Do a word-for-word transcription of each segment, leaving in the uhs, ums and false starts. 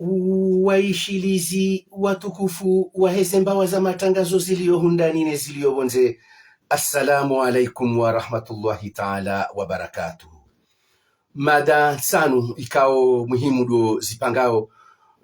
Waishilizi watukufu waheze mbawa za matangazo zilio hundani ne zilio pvondze, assalamu alaikum wa rahmatullahi taala wa barakatuh. Mada ntsanu ikao muhimu ndo zipangao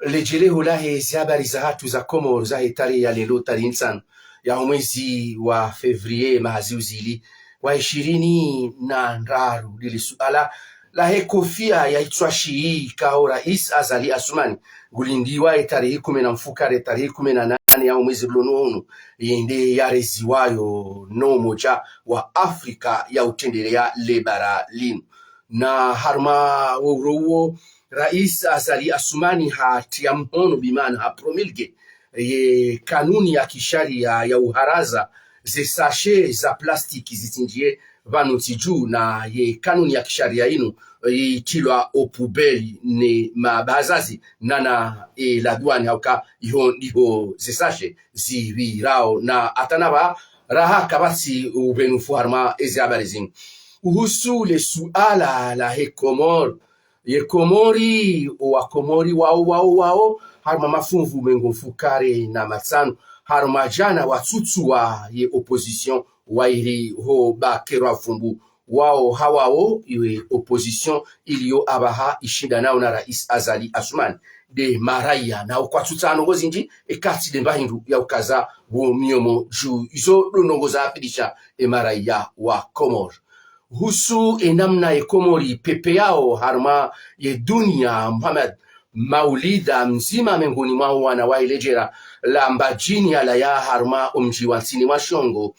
ledjeleho lahe zi habari zahatru za Komori zahe tarehi ya leo, tarehi ntsanu ya omwezi wa février maha zihwi zili wa ishirini na ndraru, ndele suala lahe kofia ya itswashi ikao Rais Azali Assoumani ngulindiwa etarehi kume na mfukare, tarehi kume na nane ya omwezi rilo nuwo unu, yende yareziwayo no Umoja wa Afrika ya utendeleya lebara linu. Na harumwa wo uro uwo, Rais Azali Assoumani hatriya mhono, bimaana ha promulgué ye kanuni ya kisharia ya uharaza ze sachet za plastiki zitsinjiye pvanu ntsi dju, na ye kanuni ya kisharia inu itrilwa o poubelle ne mabahazazi nana e la douane, hauka iho ndiho ze sachet zipvirao. Na hata na pvahanu kapvatsi upvenufu harumwa ezi habari zinu. Uhusu le suala lahe Komori, ye Komori, owa Komori wao, wao, wao, harumwa mafunvu mengo mfukare na matsanu harumwa djana watsutsuwa ye opposition wairi ho bakerwa fumbu wao ha wao, iwe opposition ilio apvaha ishindanao na Rais Azali Assoumani. Nde maraya nao kwatsutsaha ndrongoo zindji, eka tsi nde mba hindru ya ukaza wo mnyomo dju. Izo ndo ndrongoo za afilisha e maraya wa Komori. Uhusu enamna ye Komori ipepeyao harumwa ye dunia, Mohamed Maulida, mdzima mengoni mwa owana wahe ledjera la Mbadjini, yalawa harumwa omdji wa Ntsini mwa Shongo,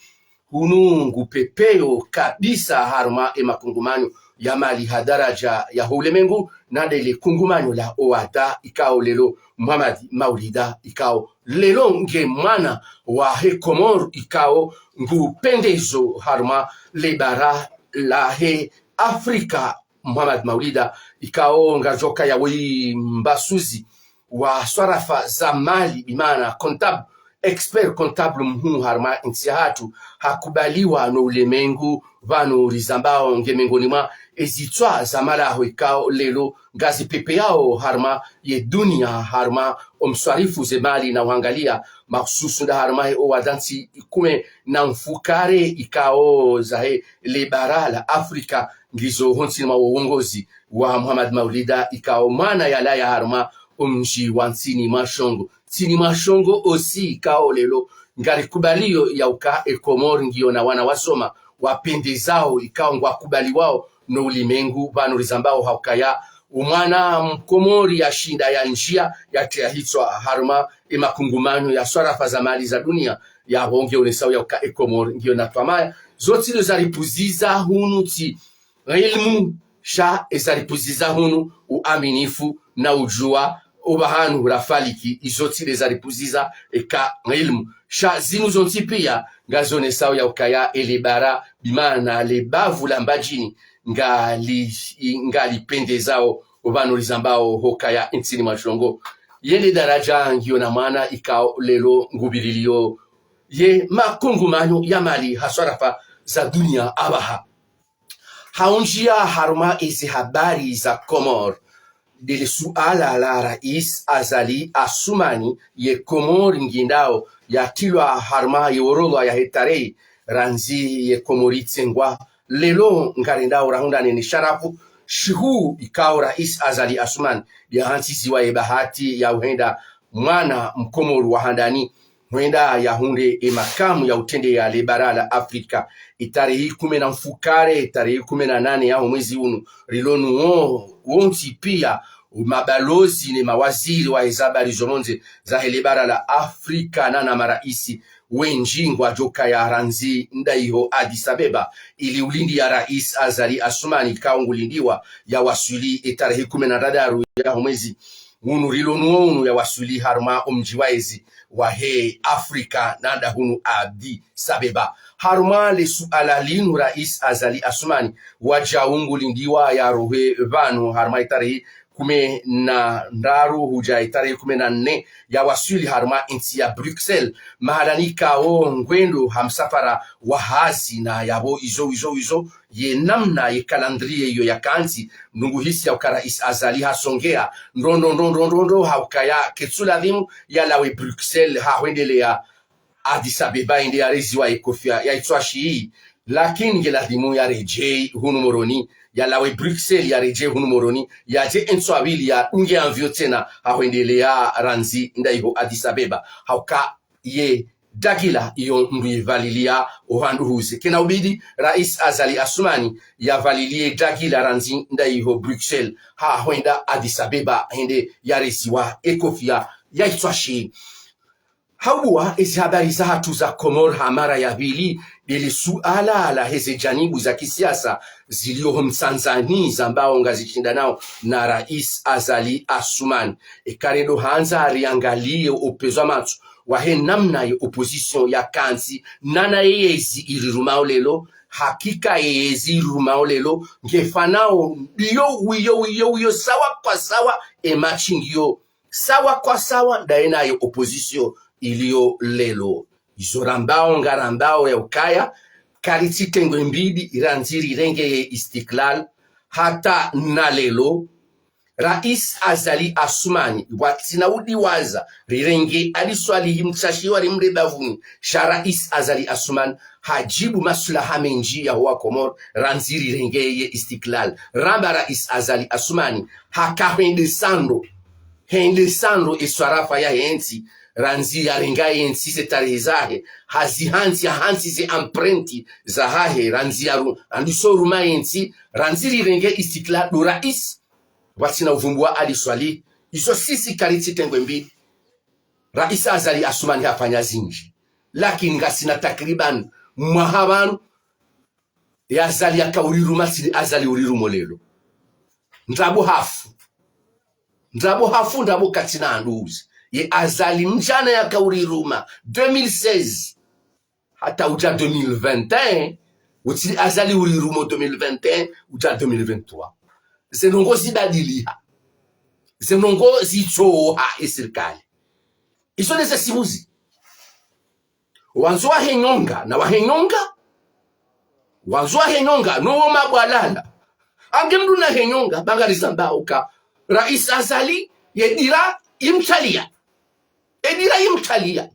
hunu ngupepeyo kabisa harumwa emakungumanyo ya mali ha daraja ya ho ulemengu, na ndele kungumanyo la OHADA ikao leo Mohamed Maulida ikao leo nge mwana wahe Komori ikao ngupendezo harumwa lebara lahe Afrika. Mohamed Maulida ikao ngaridjo kaya wo mbasuzi wa swarafa za mali, bimaana comptable, expert comptable mhuu harumwa entsi yahatru, hakubaliwa no ulemengu pvanu rizambao nge mengoni mwa ezitswa za malaho ikao leo ngazipepeyao harumwa ye dunia harumwa omswarifu ze mali na uhangalia mahususu nda harumwa he OHADA, ntsi kume na mfukare ikao zahe lebara la Afrika ngizo ho ntsini mwa wo uongozi wa Mohamed Maulida ikao mwana yalawa harumwa omdji wa Ntsini mwa Shongo. Ntsini mwa Shongo osi ikao leo ngarikubaliyo ya uka e Komori ngiyo na wana wasoma wapendezao ikao ngwakubaliwao no ulemengu pvanu rizambao ha ukaya omwana Mkomori yashinda yandjia yatriya hitswa harumwa emakungumanyo ya swarafa za mali za dunia, yapvo nge onesao ya uka e Komori ngiyo na twamaya. Zo tsi ndo zaripuziza hunu tsi ilmu, sha ezaripuziza hunu uaminifu na udjuwa opvahanu hurafaliki, izo tsi ndo zaripuziza eka ilmu. Sha zinu zontsi pia ngazionesao ya ukaya ele bara, bimaana le bavu la Mbadjini, ngali, ngalipendezao opvanu rizambao ho ukaya Ntsini mwa Shongo. Yende daraja ngiyo na mwana ikao leo ngupvirilio ye makungumanyo ya mali ha swarafa za dunia apvaha. Ha undjia harumwa ezi habari za Komori, ndele suala la Rais Azali Assoumani, ye Komori ngiendao yatrilwa harumwa ye orodha yahe tarehi, randzi ye Komori itsengwa. Leo ngarendao rahundra nene sharafu shihuu ikao Rais Azali Assoumani yahantsiziwa ye bahati ya uhenda mwana Mkomori wa handani hwenda yahundre emakamu ya utrendeya lebara la Afrika. Etarehi kume na mfukare, etarehi kume na nane yaho mwezi unu rilo nuwo, wontsi pia mabalozi ne mawaziri wa eza habari zo pvondze zahe lebara la Afrika nana maraisi wendji ngwadjo kaya randzi nda iho Addis Abeba, ili ulindiya Rais Azali Assoumani ikao ngulindiwa yawaswili etarehi kume na ndraru yaho mwezi unu rilo nuwo unu yawaswili harumwa omdji wa ezi wahe Afrika nanda hunu Addis Abeba. Harumwa le suala linu, Rais Azali Assoumani, wadja ungulindiwa yarohe pvanu harumwa itarehi kume na ndraru hudja itarehi kume na nne, yawaswili harumwa entsi ya Bruxelles, mahala nikao ngwendo ha msafara wa hazi na yapvo izo, izo, izo, ye namna ye calendrier iyo yakantsi, mdru nguhisi ya uka Rais Azali hasongea, ndro, ndro, ndro, hauka ya ketsu ladhimu yalawe Bruxelles, ha hwendelea Addis Abeba, ende yareziwa ye kofia ya itswa shii. Lakini nge ladhimu yaredjei hunu Moroni, yalawe Bruxelles, yaredjei hunu Moroni, yadje entsi ya pvili yadunge avion tsena, ha hwendelea randzi ndaiho Addis Abeba. Hauka ye dagila iyo mdru yevalilia ohandru huze. Kena ubidi Rais Azali Assoumani yavalilie dagila randzi ndaiho Bruxelles, ha hwenda Addis Abeba, hende yareziwa ye kofia ya itswa shii. Haubuwa ezi habari zahatru za Komori ha mara ya pvili, ndele suala laheze janibu za kisiasa zilio ho mtsandzani zambao ngazishindanao na Rais Azali Assoumani. Eka ndo handza riangalie opvwadzwa matso wahe namna ye opposition yakantsi, nana ye yezi irirumao leo, hakika ye yezi irirumao leo, ngefanao, ndiyo, wiyo, wiyo, wiyo, sawa kwa sawa, e match ngiyo sawa kwa sawa ndayina ye opposition iliyo leo. Izo rambao ngarambao ya ukaya, karitsi tengwe mbidi randzi rirenge ye Istiklal, hata na leo, Rais Azali Assoumani, watsina udiwaza, rirenge Ali Swalihi mtsashi wa rimre bavuni, sha Rais Azali Assoumani, hajibu maswilaha mendji yaho wa Komori, randzi rirenge ye Istiklal. Ramba Rais Azali Assoumani, haka hwendesa ndro, hwendesa ndro eswarafa yahe ntsi, randzi yarenga ye ntsi ze tarehi zahe, hazihantsi, hahantsi ze empreinte zahahe, randzi yaru-, randiso ruma ye ntsi, randzi rirenge Istiklal ndo rais, watsina uvumbuwa Ali Swalihi, izo sisi karitsi tengwe mbidi. Rais Azali Assoumani hafanya zindji. Lakini ngasina takriban mwaha pvanu, ye Azali yaka uriruma, tsi le Azali urirumo leo. Ndrabo hafu. Ndrabo hafu, ndrabo katsina handuzi. Ye Azali mdjana yaka uriruma, deux mille seize. Hata udja deux mille vingt et un, utsi le Azali urirumo deux mille vingt et un, udja deux mille vingt-trois. Ze ndrongoo zibadiliha. Ze ndrongoo zitsoha e sirikali. Izo ndeze sibuzi. Wandzo wahe nyonga, na wahe nyonga. Wandzo wahe nyonga, no wo mabwalala. Ange mdru nahe nyonga, ba ngarizambao uka Rais Azali, ye dira imtsalia. E dira imtsalia.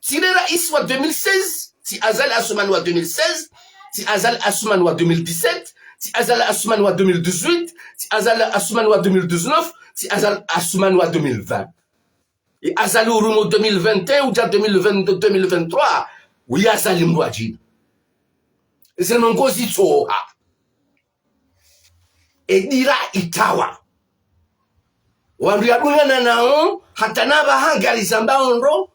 Tsi le rais wa deux mille seize, tsi Azali Assoumani wa deux mille seize, tsi Azali Assoumani wa deux mille dix-sept, tsi Azali Assoumani wa deux mille dix-huit, tsi Azali Assoumani wa deux mille dix-neuf, tsi Azali Assoumani wa deux mille vingt. E Azali urumo deux mille vingt et un, udja deux mille vingt-deux, deux mille vingt-trois, wi Azali mdru wa djina. Ze ndrongoo zitsoha. E dira itawa. Wandru yadungana nao, hata na pvaha ngarizambao ndro,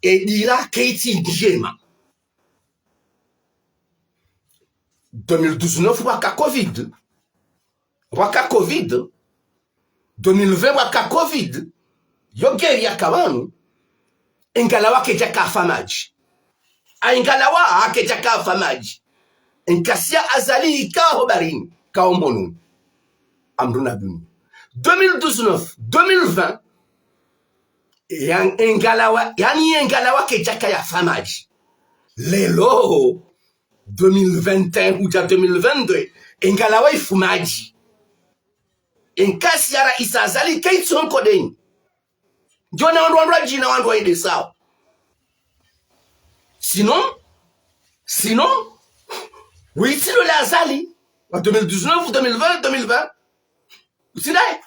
e dira kayitsi ndjema. Deux mille dix-neuf pvwaka Covid. Pvwaka Covid. Deux mille vingt pvwaka Covid. Yo guerre yaka pvanu. Engalawa kedjaka hafa madji. A Engalawa kedjaka hafa madji. Enkasi ya Azali ikaho baharini, kao mhononi. Amdru na dunia. Deux mille dix-neuf, deux mille vingt, ya Engalawa, yaani Engalawa kedjaka yafa madji. Leo, deux mille vingt et un, udja deux mille vingt-deux, Engalawa ifu madji. Enkasi ya Rais Azali kayitsi honkodeni. Ndjo na wandru, wandru wa djina wandru waendesao. Sinon, sinon, witsi ndo le Azali wa deux mille dix-neuf, deux mille vingt, deux mille vingt. Utsi ndaye.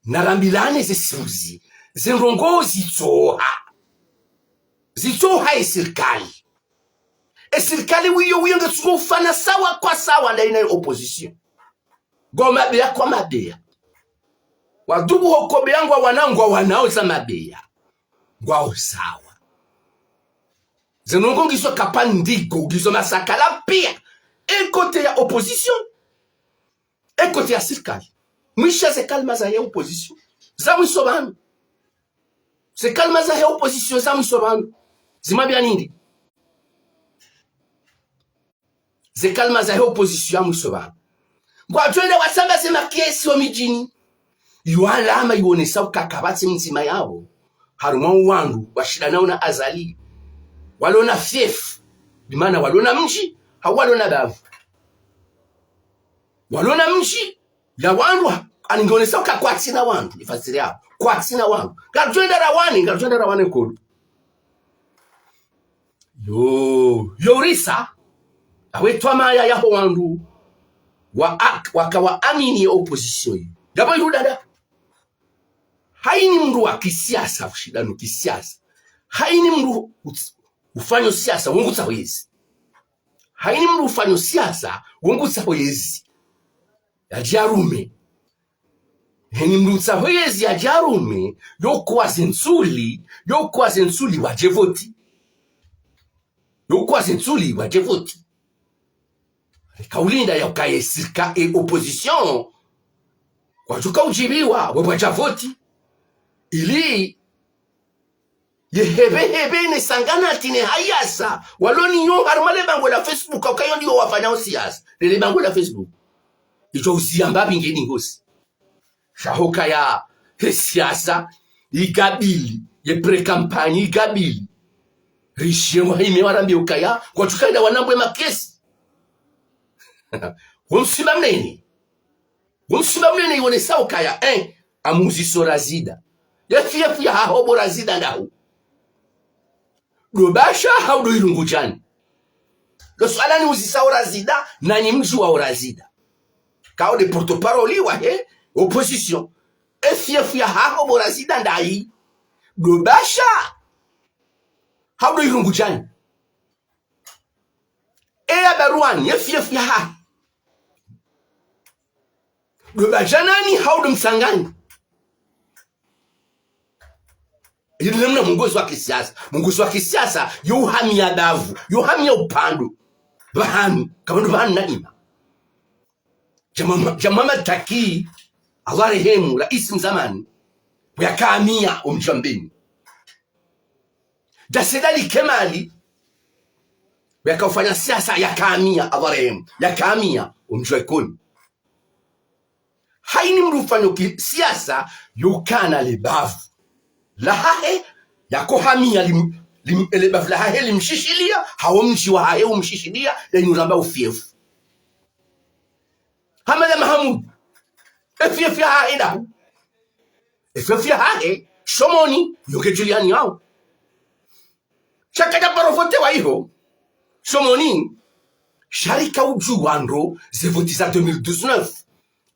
Narambilane ze sibuzi, ze ndrongoo zitsoha. Zitsoha e sirikali. E sirikali wiyo, wiyo ngetsuko ufana sawa kwa sawa ndayina ye opposition. Ngwao mabeya kwa mabeya. Wadhubu ho kobeya ngwawanao, ngwawanao za mabeya. Ngwao sawa. Ze ndrongoo ngizo kapvandzigo, ngizo masakala piya. E côté ya opposition, e côté ya sirikali. Mwisha ze kalima zahe opposition. Za mwiso pvanu. Ze kalima zahe opposition za mwiso pvanu. Zimwambiya nindri? Ze kalima zahe opposition ya mwiso pvanu. Ngwadjo enda wasambaze makesi ho midjini. Iyo alama iwonesa uka kapvatsi mdzima yapvo. Harumwa wandru washindanao na Azali, walo na fief, bimaana walo na mdji, hau walo na bavu. Walo na mdji ya wandru, ani ngiwonesa uka kwatsina wandru, ifasiri yapvo. Kwatsina wandru. Ngaridjo enda rawane, ngaridjo enda rawane kodo. Yo, yo urisa, awe twamaya yaho wandru wa ak-, waka waamini ye opposition yi. Ndapvo iruda nda. Haini mndru wa kisiasa, ushindano kisiasa. Haini mndru uts-, ufanyo siasa, wongutsaho yezi. Haini mndru ufanyo siasa, wongutsaho yezi. Yadje yarume. Haini mndru utsaho yezi yadje yarume, yo kwaze ntsuli, yo kwaze ntsuli wadje voti. Yo kwaze ntsuli wadje voti. Reka ulinda ya ukaye sirika e opposition. Kwadjuka udjibiwa, we wadja voti. Ili ye hebe hebe ne sanganati ne hayasa, walo nayo harumwa le bangwe la Facebook, ukayo ndiwo wafanyao siasa. Lele bangwe la Facebook. Idjo uziamba pvi ngeni ngosi. Sha hukaya he siasa, igabili, ye pré-campagne igabili. Rishiye wahime warambiye ukaya, kwadjuka enda wanambwe makesi. Wo msiba mnene. Wo msiba mnene iwonesa ukaya, eh, amuziso Razida. Ye fief ya haho bo Razida ndahu. Ndo Basha hau ndo Irungudjani. Ndo suala niuzisao Razida, nanyi mdjuwao Razida. Ka wo nde porte-parole wahe opposition. Ye fief ya haho bo Razida ndahi. Ndo Basha hau ndo Irungudjani. Ye ya Barwani, ye fief ya hahe. Ndo Badjanani hau ndo Mtsangani. Ili namna mwongozi wa kisiasa. Mwongozi wa kisiasa, yo uhamia bavu, yo uhamia upande. Pvahanu, kapvandru pvahanu na ima. Dja Mhama-, dja Mohamed Taki, Allah rehemu, raisi mzamani, yakahamia omdji wa Mbeni. Dja Said Ali Kemali, yakaufanya siasa, yakahamia, Allah rehemu, yakahamia omdji wa Ikoni. Haini mndru ufanyo ki-, siasa, yo ukana le bavu lahahe, yakohamia lim-, lim-, le bavu lahahe limshishiliya, hau mdji wahahe umshishiliya, yainu ramba ufief. Hamada Mahamudu, ye fief ya hahe ndahu. Ye fief ya hahe, Shomoni, yo nge Juliani yao. Sha kadja paro votewa iho Shomoni, sha rika udjuwa ndro ze voti za deux mille dix-neuf.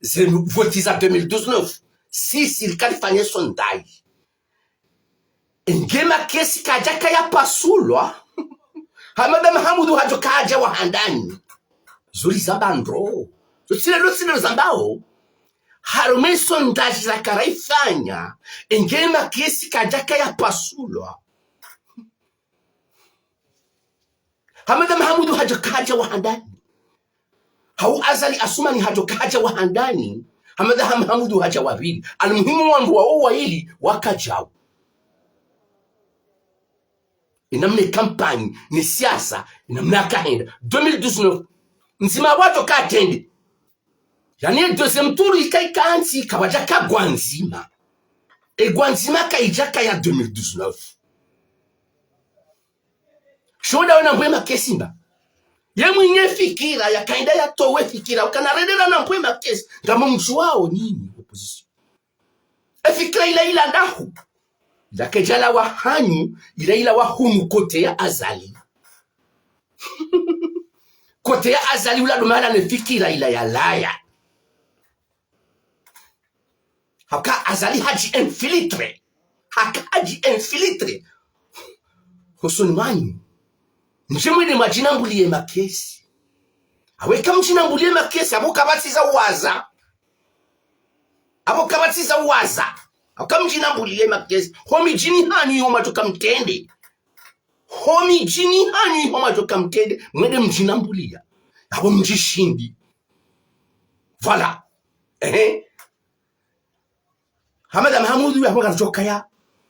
Ze voti za deux mille dix-neuf. Si, si rika rifanye sondage. Nge makesi kadjakaya pasulwa, Hamada Mahamudu hadjo kadja wa handani. Zo rizamba ndro. Zo tsi leo, tsi leo rizambao. Harumwa ye sondage raka rayifanya, nge makesi kadjakaya pasulwa, Hamada Mahamudu hadjo kadja wa handani. Hau Azali Assoumani hadjo kadja wa handani. Hamada Mahamudu hadja wa pvili. Almuhimu wandru wawo wayili wakadjao. Inamna ye campagne, ne siasa, inamna yakahenda. Deux mille dix-neuf, ndzima wadjo katrende. Yaani, ye deuxième tour ika, ika ntsi, kawadjaka gwa ndzima. Ye gwa ndzima kayidjakaya deux mille dix-neuf. Sho nda wena mbwe makesi mba. Ye mwinyi fikira, yakaenda yatowe fikira, ukana rendela na mbwe makesi. Ngamdjuwao nyinyi, opposition. Ye fikira ila ila ndahu. Ila kayidjalawa hanyu, ila ilawa hunu côté ya Azali. Côté ya Azali ula ndo mahala ne fikira ila yalaya. Haka Azali hadji infiltré. Haka hadji infiltré. Hosoni mwanyu. Ndje mwende mwadjinambuliye makesi. Awe kamdjinambuliye makesi, apvo kapvatsi za uwaza. Apvo kapvatsi za uwaza. Apvo kamdjinambuliye makesi. Ho midjini hanyu iho mwadjoka mtrende. Ho midjini hanyu iho mwadjoka mtrende. Mwende mdjinambuliya. Apvo mdjishindi. Voilà. Ehe. Hamada Mahamudu yapvo ngarijo kaya,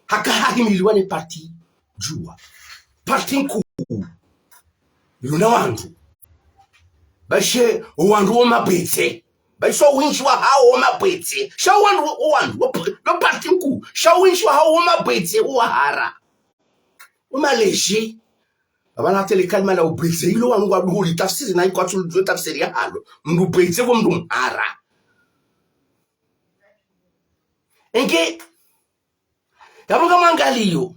haka hahimiliwa ne parti Juwa. Parti nkuu. Iluna wandru. Bashe, owandru wo mabwedze. Bashe, owindji wahawo wo mabwedze. Sha owandru, owandru, wo, wo parti nkuu. Sha owindji wahawo wo mabwedze, wo wahara. Wo malezi. Apvanu hata le kalima la ubwedze, ilo wandru ngwadjo litafsiri na ikwatsu ludjuwa tafsiri yahalo. Mndru bwedze wo mndru mhara. Enge, yapvo ngamwangaliyo.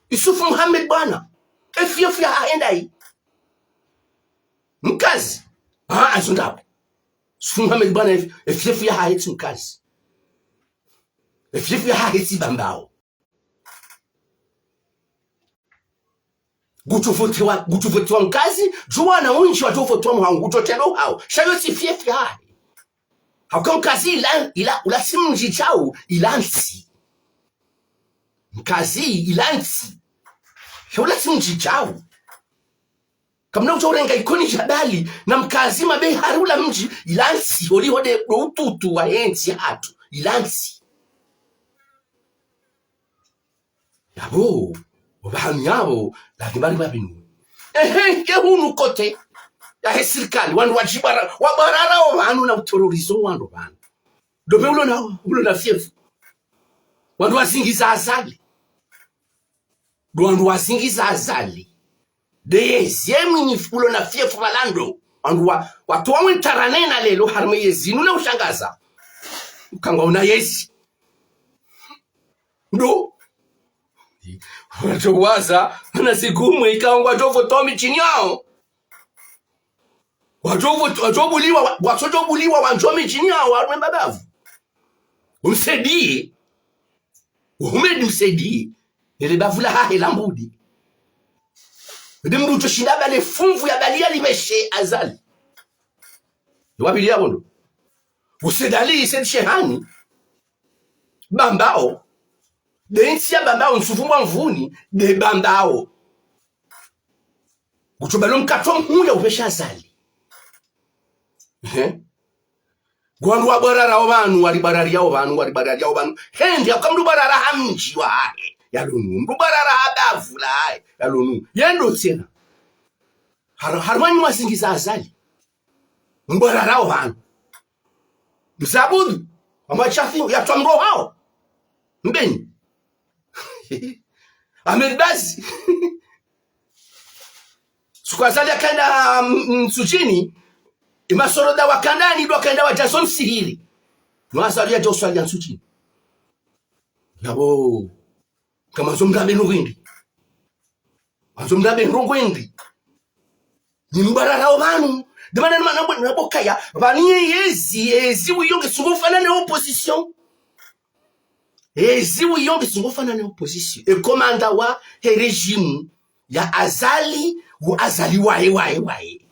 Yusuf Mohamed bwana. Efiyefu yahahe ndayi. Mkazi. Ah, azo ndapvo. Yusuf Mohamed bwana, ef-, efiyefu yahahe tsi Mkazi. Efiyefu yahahe tsi Bambao. Ngutsovotewa, ngutsovotewa Mkazi, djuwa na windji watsovotewa mwahawo, ngutsotelo hawo. Sha yo tsi fiyefu yahahe. Hauka Mkazi ila, ila, ula tsi mdji djau, ila ntsi. Mkazi ila ntsi. Sha ula tsi mdji djau. Kamna udjo urenga Ikoni Djabali, na Mkazi mabe hari ula mdji, ila ntsi, holiho nde, ndo ututu wahe ntsi yahatru, ila ntsi. Yapvo, opvahanu yapvo, lazima ripvapvinue. Ehe, nge hunu kote yahe sirikali, wandru wadjibwara, wabwarara opvanu na uterroriser wandru pvanu. Ndo pve ulo na, ulo na fiyefu. Wandru wazingiza Azali. Ndo wandru wazingiza Azali. Nde yezi ye mwinyi ulo na fiyefu pvala ndo. Wandru wa, watowa mwe ntaranena lelo, harimwa yezi inu na ushangaza. Uka ngwaona yezi. Ndo. Wadjo waza, na siku mwe ika ngwadjo votewa midjini yawo. Wadjo vo-, wadjo buliwa, wa-, wadjo buliwa wandjo midjini yawo, harumwa mabavu. Umsaidiye. Umedi Msaidie, nele bavu lahahe la mbudi. Nde mndru utsoshinda bale funvu ya bali ya libeshe Azali. Wabili ya bondo. Usedali, Said Shehani. Bambao. Nde ntsi ya Bambao, nsuvu mwa mvuni, nde Bambao. Ngutsobalo mkato mhuu ya upvesha Azali. Ehe. Ngwandru wabwarara opvanu, walibwararia opvanu, walibwararia opvanu. Hende, hauka mndru bwarara ha mdji wahahe, yalonu. Mndru bwarara ha bavu lahahe, yalonu. Yendo tsena. Har-, harumwa nyi mwazingiza Azali. Mbwarara opvanu. Mze Abudu, wamba shafi, yatwa mrohao. Mbeni. Ahmed Bazi. Suku Azali yakaenda, mm, Ntsudjini, ye masoroda wa kandani ndo wakaenda wadjazo msihiri. No Azali yadja uswali ya Ntsudjini. Yapvo, kamwandzo mrambe ndrongo hindri. Mwandzo mrambe ndrongo hindri. Nyi mbwarara opvanu. Nde mana nima nambo, nambo kaya. Pvanu ye yezi, yezi wiyo nge tsungo fana ne opposition. Yezi wiyo nge tsungo fana ne opposition. Ye komanda wahe régime ya Azali, wo Azali waye, waye, waye.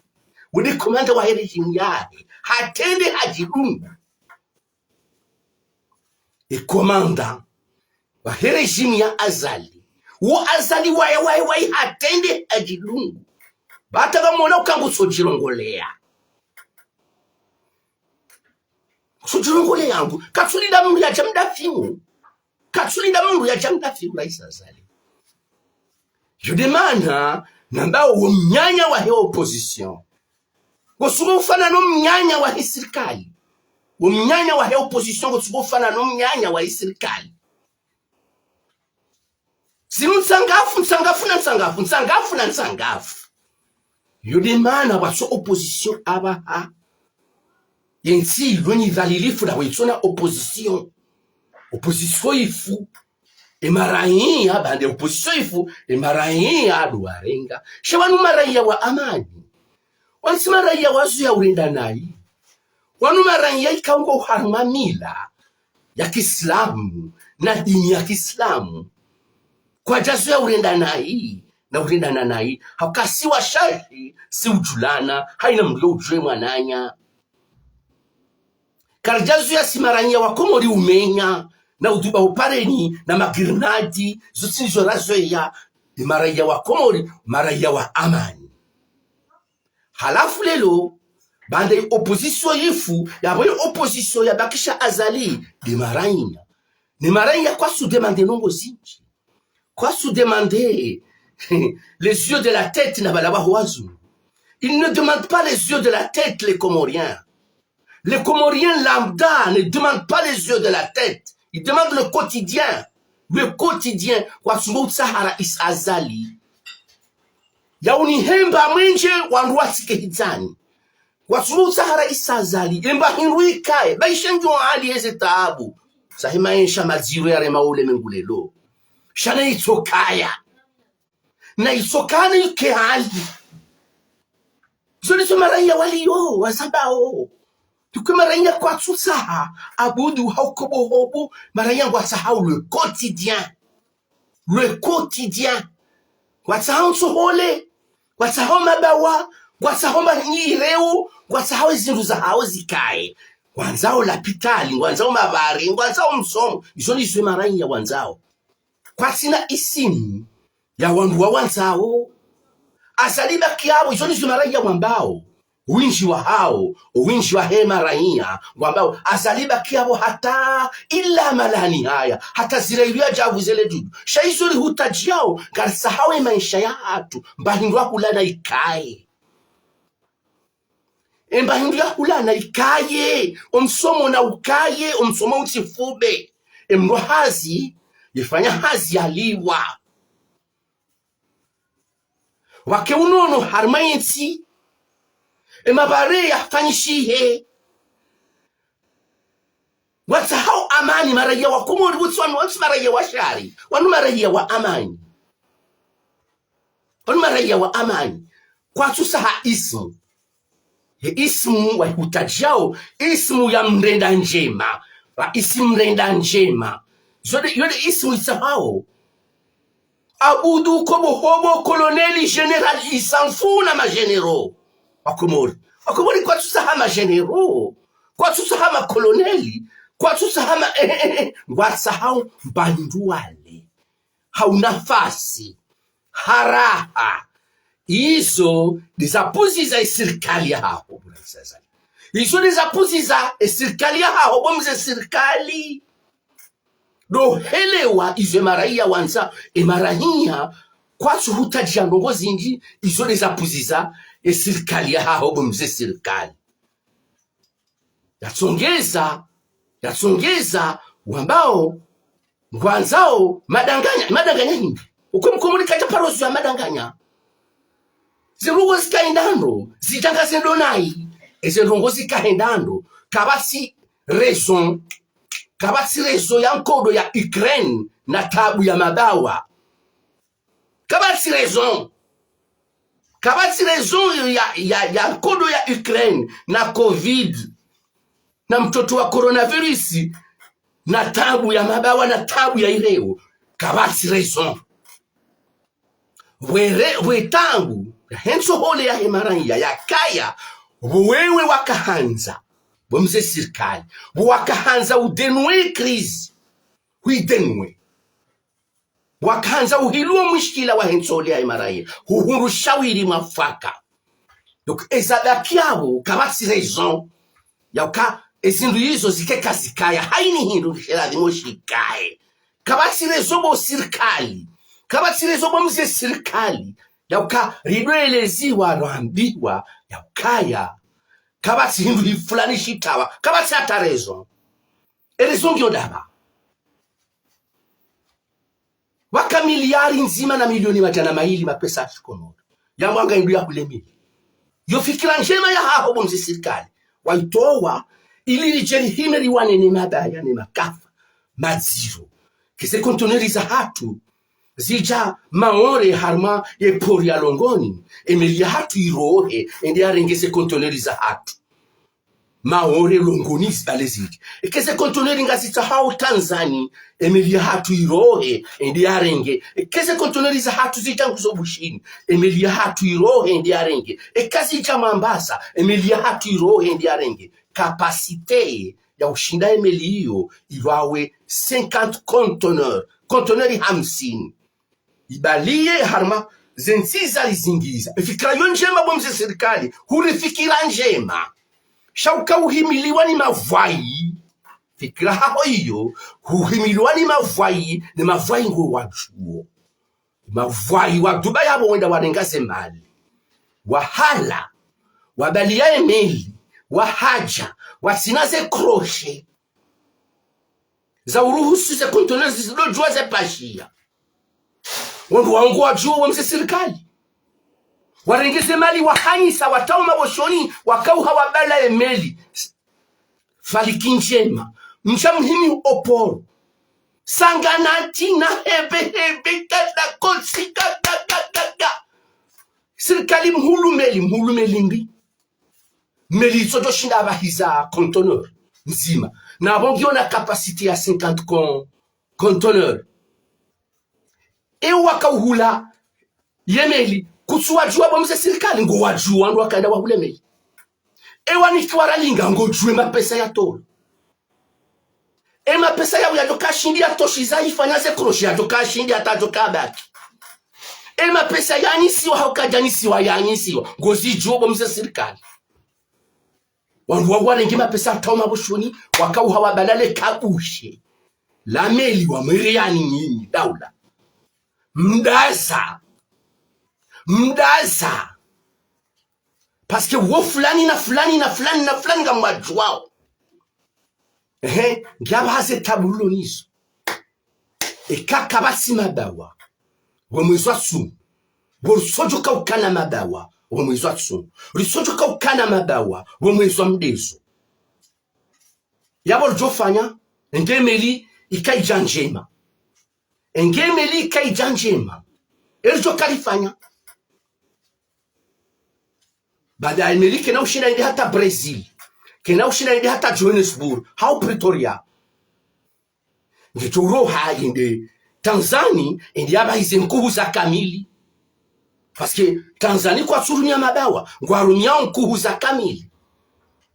Wo nde komanda wahe régime yahe. Hatrende hadjidunga. Ye komanda wahe régime ya Azali. Wo Azali waye, waye, waye, hatrende hadjidunga. Bata kamwona uka ngutsodjilongoleya. Ngutsodjilongoleya ngu. Katsulinda mndru yadja mdafimu. Katsulinda mndru yadja mdafimu, Raisi Azali. Yo nde mana, namba wo mnyanya wahe opposition. Ngotsungo ufana no mnyanya wahe sirikali. Wo mnyanya wahe opposition, ngotsungo ufana no mnyanya wahe sirikali. Zinu ntsangafu, ntsangafu na ntsangafu, ntsangafu na ntsangafu. Yo nde mana pvatso opposition apvaha. Yentsi lwenyi dhalilifu na wetsona opposition. Opposition ifu. Ye maraiya, bande opposition ifu, ye maraiya ndo warenga. Sha wanu maraiya wa amani. Wanu tsi maraiya wazo ya urenda nayi. Wanu maraiya ikao ngwao harumwa mila ya kiislamu, na dini ya kiislamu. Kwadjazo ya urenda nayi, na urendana nayi. Hauka si washashi, si udjulana, haina mndru udjuwe mwananya. Karidjazo ya si maraiya wa Komori umenya, na udhuba upareni, na magirnadi, zo tsi ndizo razoweya, ni maraiya wa Komori, maraiya wa amani. Halafu lelo, bande opposition ifu, yapvo ye opposition yabakisha Azali, nde maraiya. Ne maraiya kwatsu demander ndrongo zindji. Kwatsu demander les yeux de la tête na bala waho wazungu. Ils ne demandent pas les yeux de la tête, les Comoriens. Les Comoriens lambda ne demandent pas les yeux de la tête. Ils demandent le quotidien. Le quotidien. Kwatsungo utsaha Rais Azali yaunihemba mwenje wandru watsike hitsani. Kwatsungo utsaha Rais Azali emba hindru ikaye. Baishe njo hali eze taabu zahe maesha madziro yarema ulemengu lelo. Sha na itsokaya. Na itsokana ike hali. Izo ndizo maraiya waliyo, wazambao. Tuke maraiya kwatsutsaha, abudu hau kobohobo, maraiya ngwatsahao le quotidien. Le quotidien. Ngwatsahao ntsohole, ngwatsahao mabawa, ngwatsahao mahinyireu, ngwatsahao ezindru zahao zikaye. Ngwandzao lapitali, ngwandzao mabari, ngwandzao msomo. Izo ndizo maraiya wandzao. Kwatsina isimu ya wandru wawandzao. Azali baki yapvo, izo ndizo maraiya wambao. Windji wahao, windji wahe maraiya wambao Azali baki yapvo hata ila malani haya, hata zira ilu ya djavu zele dudu. Sha izo rihutadjiao, ngaritsahao emaesha yahatru, mba hindru ya hula na ikaye. Emba hindru ya hula na ikaye, omsomo na ukaye, omsomo utsifube. Emndru hazi, yefanya hazi yalipvwa. Wake unono harumwa yentsi, emabare yafanyishihe. Ngwatsahao amani, maraiya wa Komori, wotsi wanu, wanu tsi maraiya wa shari, wanu maraiya wa amani. Wanu maraiya wa amani. Kwatsutsaha ismu. Ye ismu wahutadjiao, ismu ya mrenda ndjema. Raisi mrenda ndjema. Yonde, yonde ismu itsahao. Abudu kobohobo, colonel, général, il s'en fout na ma généraux. Wakomori. Wakomori kwatsutsaha ma généraux. Kwatsutsaha ma colonel. Kwatsutsaha ma, eh, eh, eh. Ngwatsahao mba hindru wale. Hau nafasi. Ha raha. Izo ndeza puziza esirikali yahaho, bo Rais Azali. Izo ndeza puziza esirikali yahaho, bo mze sirikali. Ndo helewa izo emaraiya wandza, emaraiya kwatsuhutadjia ndrongo zindji, izo ndeza puziza esirikali yahaho, bo mze sirikali. Yatsongeza, yatsongeza, wambao, ngwandzao, madanganya, madanganya hindri. Uko Mkomori kadja paro zuwa madanganya. Zendrongo zikaenda ndro, zidjanga zendo nayi. Ezendrongo zikaenda ndro, kapvatsi raison. Kapvatsi raison ya nkodo ya Ukraine na tabu ya mabawa. Kapvatsi raison. Kapvatsi raison ya, ya, ya nkodo ya Ukraine, na covid, na mtoto wa coronavirus, na tabu ya mabawa, na tabu ya ireo. Kapvatsi raison. Pvwere, pvwe tabu, yahe ntsohole yahe maraiya, yakaya, pvo wewe wakahandza, bo mze sirikali, pvo wakahandza udenue crise, huidenue. Wakahandza uhilua mushkila wahe ntsohole yahe maraiya, huhundru shawiri mwafaka. Donc, eza baki yapvo, kapvatsi raison. Yauka, ezindru izo zike kazikaya, haini hindru she ladhimu shikaye. Kapvatsi raison bo sirikali. Kapvatsi raison bo mze sirikali. Yauka, ridweleziwa, rwambiwa, yaukaya. Kapvatsi hindru hi fulani shitawa. Kapvatsi hata raison. E raison ngiyo ndapvi? Waka miliari ndzima na milioni madjana mayili mapesa ya shikomori. Yambwa nga hindru ya hule mili. Yo fikira ndjema yahaho bo mze sirikali. Waitowa, ili ridje rihime riwane ne mabaya ne makafa, madziro. Keze kontoneri zahatru, zidja Maore harumwa ye pori ya Longoni, emeli yahatru irohe, ende yarenge ze kontoneri zahatru. Maore Longoni zibale zindji. Eka ze kontoneri ngazitsahao Tanzani, emeli yahatru irohe, ende yarenge. Eka ze kontoneri zahatru zidja nguzo Bushini, emeli yahatru irohe, ende yarenge. Eka zidja Mombasa, emeli yahatru irohe, ende yarenge. Capacité ya ushinda emeli iyo irwawe cinquante conteneurs, kontoneri hamsini. Ibaliye harumwa ze ntsi zalizingiza. Efikira yo ndjema bo mze sirikali, hule fikira ndjema. Sha uka uhimiliwa ni mavwayi. Fikira haho iyo, uhimiliwa ni mavwayi, ni mavwayi ngo wadjuo. Mavwayi wa Dubai yapvo wenda warenga ze mali. Wahala, Wabaliya emeli, wahadja, watsina ze crochet za uruhusu ze conteneurs zidodjuwa ze pashiya. Wandru wawo ngwadjuwo, we mze sirikali. Warenge ze mali, wahanyisa, watrawa maboshoni, wakauha wabala emeli. Faliki Ndjema, msha muhimi oporo. Sangana ntsina hebe hebe, kada kotsi, kada, kada, kada. Sirikali mhulu meli, mhulu meli mbi. Meli itsodjoshinda apvahiza conteneur ndzima. Na pvo ngiyo na capacité ya cinquante con-, conteneurs. Ewa wakauhula ye meli, kutsuwadjuwa bo mze sirikali, ngowadjuwa ndo wakaenda wahule meli. Ewa nikiwa ralinga, ngodjuwe mapesa ya tolo. E mapesa yawo yadjoka shindi yatoshiza ifanya ze crochet, yadjoka shindi hata yadjoka baki. E mapesa yanyisiwa hau kadjanyisiwa, yanyisiwa, ngozidjuwo bo mze sirikali. Wandru wawo warenge mapesa watrawa maboshoni, wakauha wabala le kabushe la meli wamwiriyani nyinyi daula. Mdaza. Mdaza. Parce que wo fulani na fulani na fulani na fulani ngamwadjuwawo. Ehe, ngiapvaha ze tabu rilo nizo. Eka kapvatsi mabawa, wo mwezi wa tsumu. Wo ritsodjoka ukana mabawa, wo mwezi wa tsumu. Ritsodjoka ukana mabawa, wo mwezi wa mdezo. Yapvo ridjofanya, enge meli ikaidja ndjema. Enge meli ikaidja ndjema. Eridjo kalifanya. Baada emeli kena ushinda yende hata Brazil. Kena ushinda yende hata Johannesburg. Hau Pretoria. Ngedjo uroha yende Tanzanie, yende yapvahize nkuhu za kamili. Parce que Tanzanie kwatsurumia mabawa, ngwarumia nkuhu za kamili.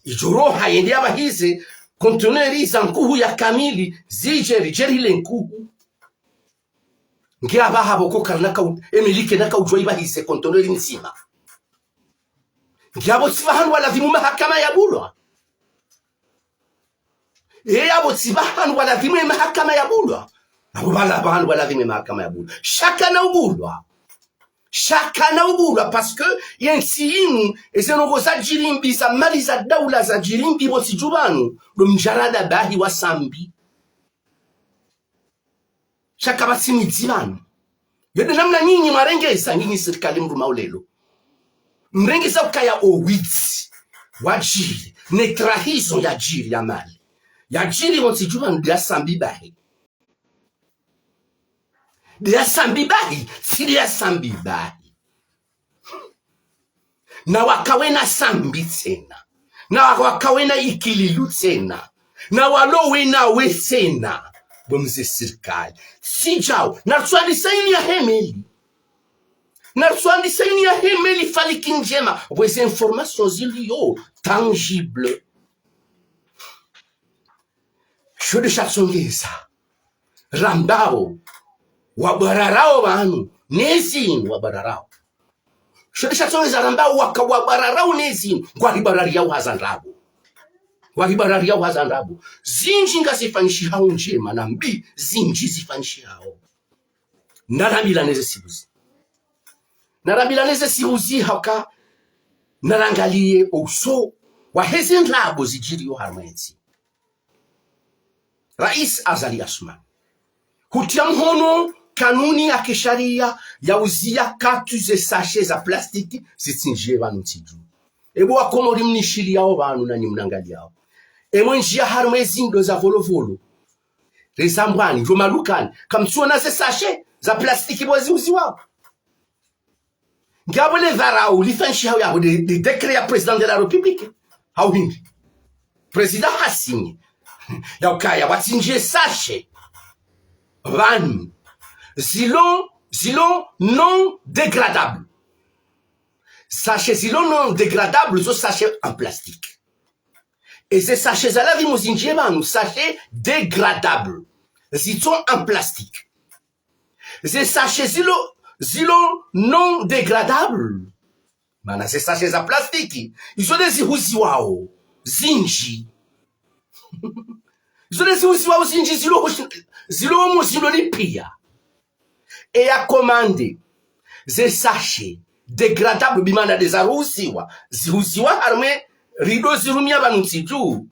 Idjo uroha yende yapvahize conteneurs za nkuhu ya kamili, zidje ridje rile nkuhu. Ngiapvaha pvo ko karina kau-, emeli kena kaudjuwa ipvahize conteneur ndzima. Ngiapvo tsi pvahanu pvwalazimu mahakama yabulwa. E yapvo tsi pvahanu pvwalazimu e mahakama yabulwa. Apvo pvala pvahanu pvwalazimu e mahakama yabulwa. Sha kana ubulwa. Sha kana ubulwa, parce que yentsi yinu, eze ndrongoo zadjiri mbi, za mali za daula zadjiri mbi pvo ntsi dju pvanu, ndo mdjarada bahi wa Sambi. Sha kapvatsi mwidzi pvanu. Yo nde namna nyinyi mwarengeza, nyinyi sirikali mrumao leo. Mrengeza ukaya o widzi wadjiri, ne trahison yadjiri ya mali. Yadjiri pvo ntsi dju pvanu nde ya Sambi bahi. Nde ya Sambi bahi, tsi nde ya Sambi bahi. Na wakawena Sambi tsena. Na wakawena Ikililu tsena. Na walo wena we tsena. Bo mze sirikali. Tsi djau. Na ritswandisa ini ya he meli. Na ritswandisa ini ya he meli Faliki Ndjema. Pvweze informations ziliyo tangible. Sho nde shatsongeza rambao wabwararao pvanu, nezinu wabwararao. Sho nde shatsongeza rambao waka wabwararao nezinu, ngwahibwarariyao haza ndrabo. Ngwahibwarariyao haza ndrabo. Zindji ngazifanyishihao ndjema na mbi, zindji zifanyishihao. Narambilane ze sihuzi. Narambilane ze sihuzi haka narangaliye o uso wa heze ndrabo zidjiriyo harumwa entsi. Rais Azali Assoumani hutria mhono kanuni ya kishariya ya uziya katu ze sachets za plastiki zitsindjiye pvanu ntsi dju. Ebo Wakomori mnishiliyao pvanu nanyi mnangaliyao. Emwe ndjiya harumwa ezindro za Volovolo, Rezambwani, ndo madukani, kamtsiona ze sachets za plastiki pvo ziuziwao. Ngiapvo le dharau lifanyishihao yapvo nde, nde décret ya Président de la République. Hau hindri. Président hasinye. Ya ukaya watsindjiye sachets pvanu. Zilo, zilo non dégradables. Sachets zilo non dégradables, zo sachets en plastique. Eze sachets za lazimu zindjiye pvanu, sachets dégradables. Zitso en plastique. Ze sachets zilo, zilo non dégradables. Mana ze sachets za plastiki, izo nde zihuziwao zindji. Izo nde zihuziwao zindji, zilo hushi-, zilo omo zilo lipia. E ya commandé ze sachets dégradables, bimaana nde zaruhusiwa, zihuziwa harumwa rido zirumia pvanu ntsi dju,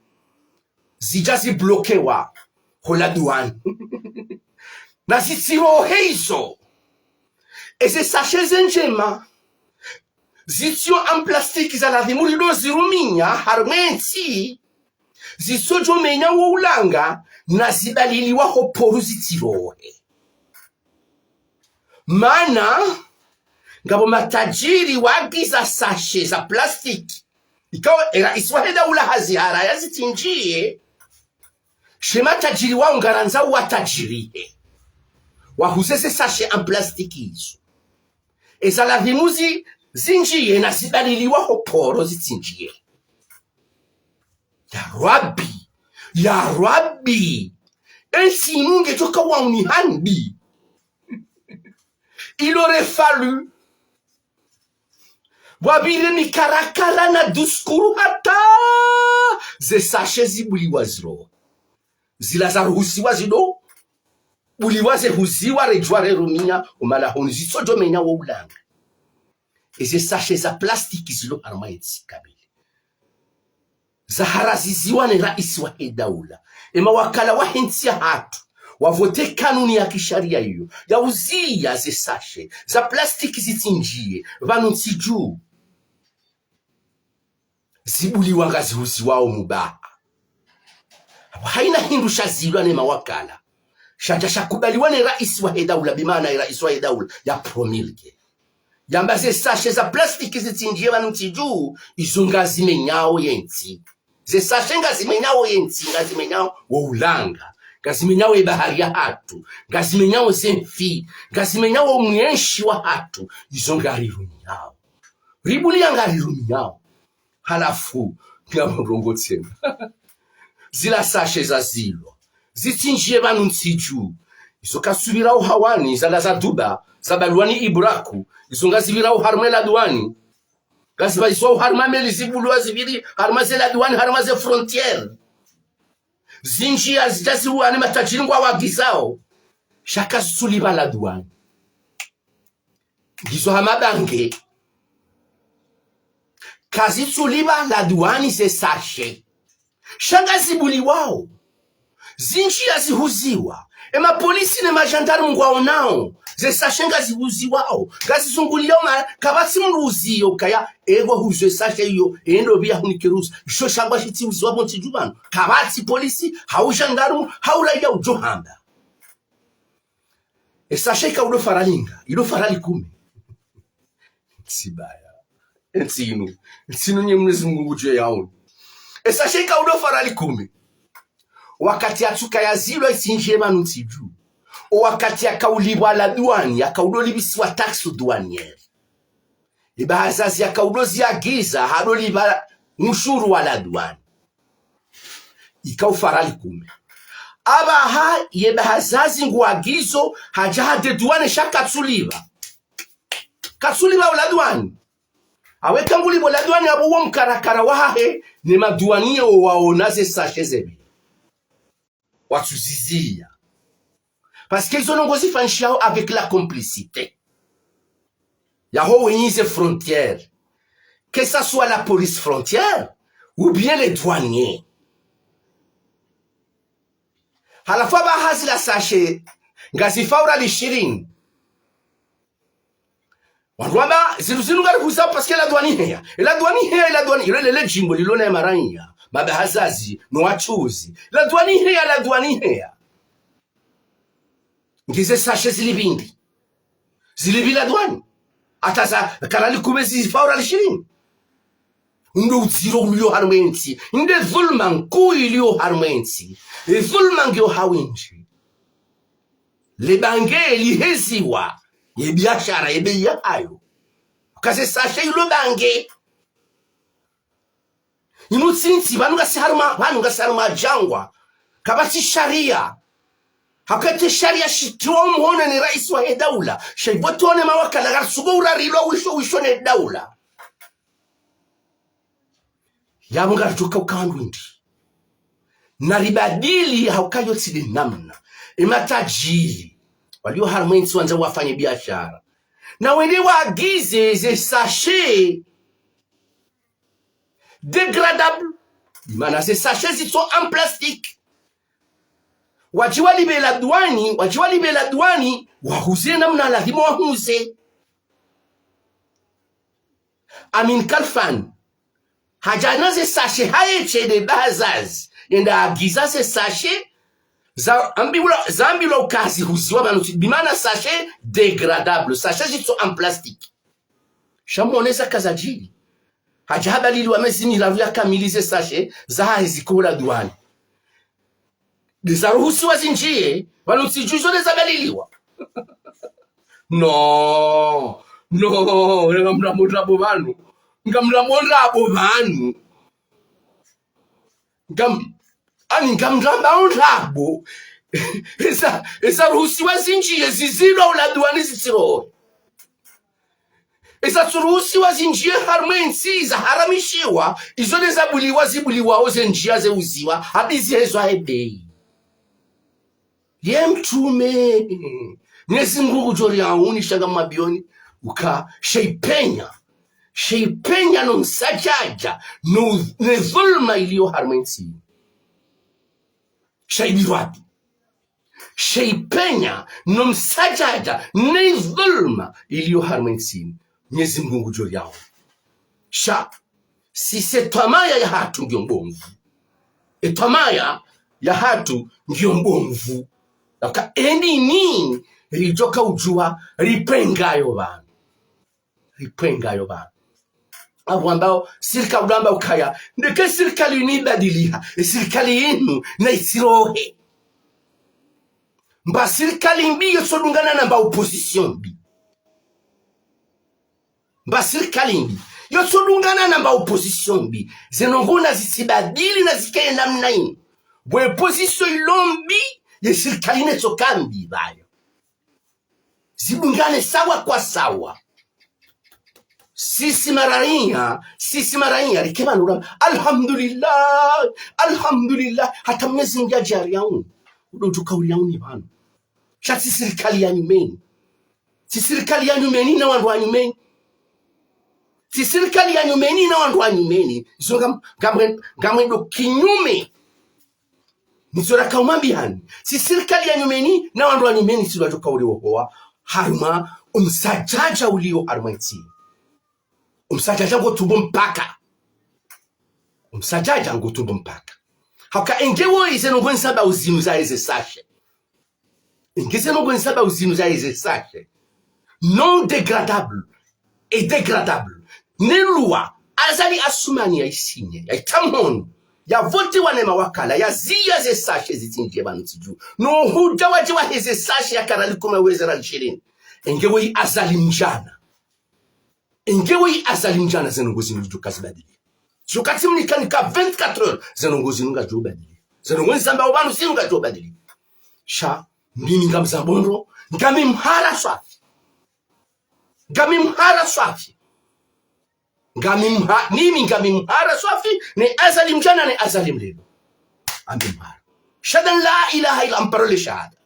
zidja ziblokewa ho la douane. Na zitsirohe izo, eze sachets ze ndjema, zitsiyo en plastique, za lazimu rido zirumia harumwa entsi, zitsodjo menya wo ulanga, na zibaliliwa ho poro zitsirohe. Maana, ngapvo matajiri wagiza sachets za plastique, ikao e raisi wahe daula haziharaya zitsindjiye, she matajiri wao ngarandzao watajirihe, wahuze ze sachets en plastique izo. Eza lazimu zi, zindjiye na zibaliliwa ho poro zitsindjiye. Ya Rabbi, ya Rabbi, entsi inu ngedjo ka wauni handri. Il aurait fallu wapvire mikarakara na discours hata ze sachets zibuliwa ziro. Zila zaruhusiwa zido buliwa, zehuziwa, redjuwa rerumia, o malahoni, zitsodjo menya wo ulanga. Eze sachets za plastique zilo harumwa entsi kabili, zaharaziziwa ne raisi wahe daula. E mawakala wahe ntsi yahatru wavote kanuni ya kisharia iyo, ya uziya ze sachets za plastique zitsindjiye pvanu ntsi dju. Zibuliwa ngazihuziwao mubaha. Apvo haina hindru shazilwa ne mawakala, shadja shakubaliwa ne raisi wahe daula, bimaana e raisi wahe daula ya promulgué, yamba ze sachets za plastique zitsindjiye pvanu ntsi dju, izo ngazimenyao yentsi. Ze sachets ngazimenyao yentsi, ngazimenyao wo ulanga, ngazimenyao e bahari yahatru, ngazimenyao ze nfi, ngazimenyao o mwenshi wahatru, izo ngarirumiao. Ribulia ngarirumiao. Halafu, ngapvo ndrongoo tsena. Zila sachets zazilwa, zitsindjiye pvanu ntsi dju, izo kazisubirao hawani, zala za Duba, zabalwa ni Ibraku, izo ngazipvirao harumwa e la douane. Ngazipvaiswao harumwa meli, zibulwa zipviri harumwa ze la douane, harumwa ze frontières. Zindjiya zidja zihuwa ne matajiri ngwawagizao, sha kazitsulipva la douane. Ngizo hama bange. Kazitsulipva la douane ze sachets, sha ngazibuliwao. Zindjiya zihuziwa. E mapolisi ne magendarmes ngwaonao ze sachets ngazihuziwao, ngazizunguliyao, ma, kapvatsi mdru uziyo kaya, ego huzo e sachet iyo, endo pviya hunike ruhusa. Isho shangwa shitsihuziwa pvo ntsi dju pvanu. Kapvatsi polisi, hau gendarme, hau raiya udjo hamba. E sachet ikaudo farali nga, ido farali kume. Ntsi baya. Entsi inu. Entsi inu nye Mwenyezi Mungu ngudjuwe yauni. E sachet ikaudo farali kume. Wakati yatsukaya zilwa itsindjiye pvanu ntsi dju, o wakati yakaulipvwa la douane, yakaudo lipvisiwa taxe douanière. Ibahazazi yakaudo ziagiza, hado lipva ushuru wa la douane. Ikao farali kume. Apvaha ye bahazazi nguagizo, hadja ha dédouané sha katsulipva. Katsulipva o la douane. Awe kangulipvo la douane apvo wo mkarakara wahahe, ne madouanier wo waona ze sachets zepvi, watsuziziya. Parce que izo ndrongoo zifanyishihao avec la complicité yaho wenyi ze frontières, que ça soit la police frontière ou bien les douaniers. Halafu apvaha zila sachets ngazifao riali shirini. Wandru wamba zindru zinu ngarihuza parce que la douane iheya. E la douane iheya, e la douane, ilo lele djimbo lilo ne maraiya, mabahazazi, no wachuzi. La douane iheya, la douane iheya. Nge ze sachets zilipvi ndi? Zilipvi la douane? Hata za karali kume zifao riali shirini. Ndo udziro ulio harumwa entsi. Nde dhulma nkuu ilio harumwa entsi. E dhulma ngiyo ha windji. Le bange liheziwa ye biashara ye bei yahayo. Uka ze sachets ilo bange. Inu tsi ntsi, pvanu ngasi harumwa, pvanu ngasi harumwa djangwa. Kapvatsi sharia. Hakati sharia shitiwa umuhono ni raisi wahe daula. Sha ipvo tsi wo ne mawakala, ngaritsuko urarilwa wisho, wisho ne daula. Yapvo ngaritsoka uka wandru ndi. Na ribadili hauka iyo tsi nde namna. E matajiri walio harumwa entsi wandzao wafanye biashara. Na wende waagize ze sachet dégradable, mana ze sachet zitso en plastique. Wadje walipve la douane, wadje walipve la douane, wahuze namna ladhimu wahuze. Amin Khalfan hadja na ze sachet, haye tshende Bazaz, yende agiza ze sachet, za ambilwa, za ambilwa uka zihuziwa pvanu tsi, bimana sachet dégradable, sachet zitso en plastique. Sha mwone zaka zadjiri. Hadja habaliliwa mezi miraru ya kamili ze sachet zahahe ziko la douane. Ndeza ruhusiwa zindjiye, pvanu tsidjuwa izo ndeza baliliwa. No, no, ngamrambo ndrabo pvanu. Ngamrambo ndrabo pvanu. Ngam, ani ngamramba ndrabo. Eza, eza ruhusiwa zindjiye zizilwa hula douane zitsirohe. Eza tsuruhusiwa zindjiye harumwa entsi zaharamishiwa, izo ndeza buliwa, zibuliwa, oze ndjiya ze uziwa, habizi hezo he bei. Ye mtrume, Mwenyezi Mungu ngudjo riauni sha ngamwambioni, uka sha ipenya, sha ipenya no msadjadja, no, ne dhulma iliyo harumwa entsi. Sha ibirwabi. Sha ipenya no msadjadja ne dhulma iliyo harumwa entsi, Mwenyezi Mungu ngudjo riauni. Sha, sisi etwamaya yahatru ngiyo mbomvu. Etwamaya yahatru ngiyo mbomvu. Yaka endini ridjoka udjuwa ripvengayo pvanu. Ripvengayo pvanu. Apvo ambao sirikali udamba ukaya, ndeke sirikali inu ibadiliha, e sirikali inu na itsirohe. Mba sirikali mbi yotsodungana na mba opposition mbi. Mba sirikali mbi yotsodungana na mba opposition mbi. Ze ndrongoo na zitsibadili na zikaye namna inu. Bwe opposition ilo mbi, ye sirikali netsoka mbi pvayo. Zidungane sawa kwa sawa. Sisi maraiya, sisi maraiya, rike pvanu ra, alhamdulillah, alhamdulillah, hata Mwenyezi Mungu yadja riauni. Udo udjuka uriauni pvanu. Sha tsi sirikali ya nyumeni. Tsi sirikali ya nyumeni na wandru wa nyumeni. Tsi sirikali ya nyumeni na wandru wa nyumeni. Izo ngam, ngamwe, ngamwendo kinyume. Nizo raka umwambiyani. Tsi sirikali ya nyumeni na wandru wa nyumeni tsi wadjoka uriwohowa harumwa omsadjadja uliyo harumwa entsi. Omsadjadja ngotubo mpaka. Omsadjadja ngotubo mpaka. Hauka enge woyi ze ndrongoo ndzambao zinu za eze sachet. Enge ze ndrongoo ndzambao zinu za eze sachet non dégradable et dégradable. Ne loi Azali Assoumani ya isinye, ya itra mhono, ya votiwa ne mawakala, ya ziya ze sachet zitsindjiye pvanu tsidju. No hudja wadje wahe ze sachet ya karali kume weze rali shirini. Enge woyi Azali mdjana. Enge woyi Azali mdjana ze ndrongoo zinu ngudjo kazibadili. Sho katsi mnika nika vingt-quatre heures, ze ndrongoo zinu ngadjo badili. Ze ndrongoo ndzambao pvanu zinu ngadjo badili. Sha, mimi ngamzambo ndro, ngami mhara swafi. Ngami mhara swafi. Ngami mha, mimi ngami mhara swafi, ne Azali mdjana, ne Azali mlelo. Ambi mhara. Shahada la ilaha illa, amparole shahada.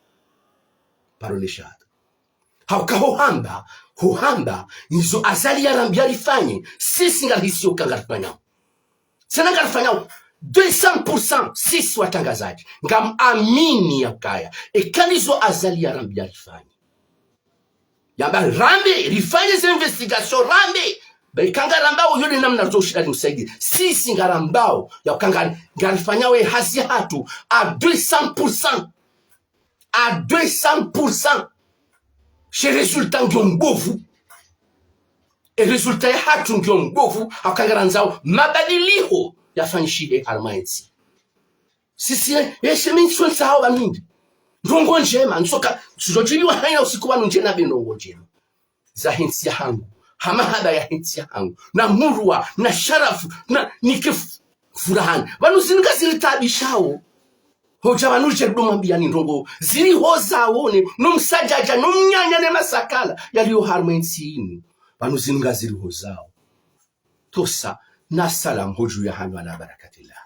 Parole shahada. Hauka ho hamba, ho hamba, nizo Azali yarambiya rifanye, sisi ngarihisiyo uka ngarifanyao. Tsena ngarifanyao, deux cents pour cent, sisi watrangazadji. Ngam amini ya ukaya. Eka nizo Azali yarambiya rifanye. Yamba rambe, rifanye ze investigation, rambe. Ba eka ngarambao, yo nde namna ritso ushinda rimsaidie. Sisi ngarambao, ya uka nga, ngarifanyao ye hazi yahatru, à deux cents pour cent. À deux cents pour cent. She résultat ngiyo mbovu. E résultat yahatru ngiyo mbovu, hauka ngarandzao mabadiliho yafanyishihe harumwa entsi. Sisi, ye, ye shemi ntso ntsahao pvanu ndi ndrongoo ndjema, ntsoka, ntsujo djiliwa hayina usiku pvanu ndjena be ndrongoo ndjema. Za he ntsi yahangu, ha mahaba ya he ntsi yahangu, na murwa, na sharafu, na nike fu, furahani. Pvanu zinu ngaziritaabishao. Hodja pvanu dje ndo mwambiyani ndrongoo zirihozao ne, no msadjadja, no mnyanya ne masakala yaliyo harumwa entsi inu. Pvanu zinu ngazirihozao. Tosa, na salam hodju yahanyu ala barakatillah.